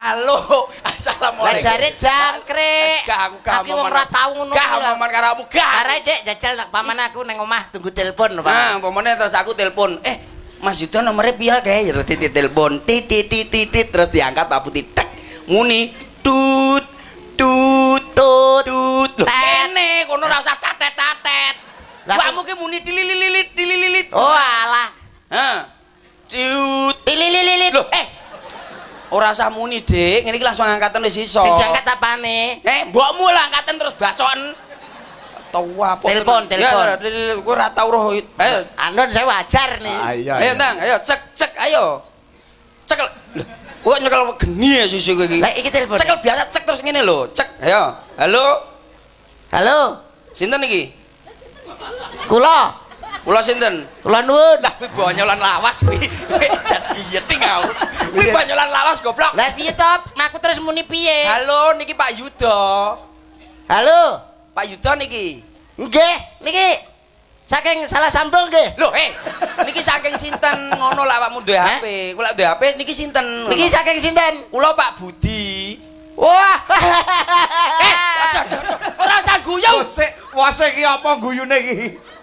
Halo, Lah assalamualaikum. jare jangkrik. Gak, aku gak Tapi wong ora tau ngono. Gak lho. omongan karo kamu, gak. Arai, Dek, jajal nak paman aku nang omah tunggu telepon, Pak. Nah, umpamane terus aku telepon, "Eh, Mas Yuda nomornya piye kae?" Terus titik telepon, titit titit titit, terus diangkat Pak Putih, tek. Muni tut tut Tut. Tut. Lho, Tet. kene kono ora usah tatet-tatet. Lah, Mbakmu ki muni tilililit tilililit. Oh alah. Hah. Tut. Tilililit. Loh, eh. Ora usah muni, Dik. Ngene iki langsung angkatan wis iso. Sing diangkat apane? Eh, mbokmu lah angkatan terus bacoken. Tau apa? Telepon, telepon. Ya, kowe ora tau roh. Ayo, Anon saya wajar nih. Ah, iya. Ayo, Tang, ayo cek cek ayo. Cekel. Lho, kok nyekel geni ya susu kowe iki. Lah iki telepon. Cekel biasa cek terus ngene lho, cek. Ayo. Halo. Halo. Sinten iki? Kula. Kula sinten? Kula nuwun. Lah kuwi bonyolan lawas kuwi. Jan giyeting aku. Kuwi bonyolan lawas, goblok. Lah piye to? Aku terus muni piye? Halo, niki Pak Yuda. Halo. Pak Yuda niki. Nggih, niki saking salah sambung nggih. Loh, eh, niki saking sinten ngono lah awakmu duwe Hah? HP. Kula duwe HP niki sinten? Ngono. Niki saking sinten? Kula Pak Budi. Wah. Eh, aduh, aduh, aduh. Ora usah guyu. Wose, wose iki apa guyune iki?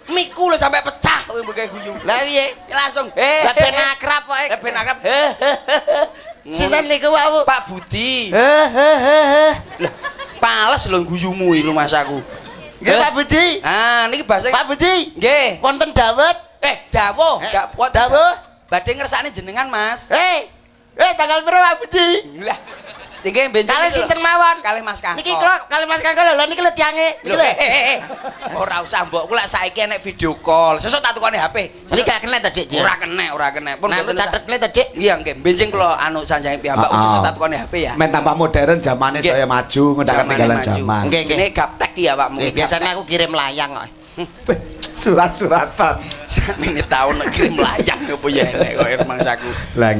Miku lho sampai pecah kowe mbok guyu. Lah piye? Langsung, eh. Lah ben akrab pokoke. Lah ben akrab. He, he, he, he. Sinten niku wau? Pak Budi. He he he he. Lah, pales lho guyumu iki rumangsaku. Nggih, Pak Budi. Ah, niki bahasa Pak Budi. Nggih. Wonten dawet. Eh, dawuh, Eh, wonten dawuh. Badhe ngersakne jenengan, Mas. Hei. Eh, tanggal berapa, Pak Budi? Lah, niki bensin. Kalih niku lho. sinten mawon? Kalih Mas Kangko. Niki kula kalih Mas Kangko lho, lha niki lho tiange. Niki Lho, lho. eh, eh, eh. Ora usah mbok kula saiki enek video call. Sesuk tak tukone HP. Niki gak kena to, Dik? Ora kena, ora kena. Pun Nah, mboten usah. catetne to, Dik. Iya, nggih. Benjing kula anu sanjange piyambak Ah, sesuk ah. tak tukone HP ya. Men tambah modern zamane Nggih. saya maju, nggak Zamane ketinggalan maju. zaman. Nggih, nggih. Jenenge gaptek ya awakmu. Nggih, biasanya aku kirim layang kok. Weh, surat-suratan. Sakmene taun nek kirim layang apa ya enek kok rumangsaku. Lah.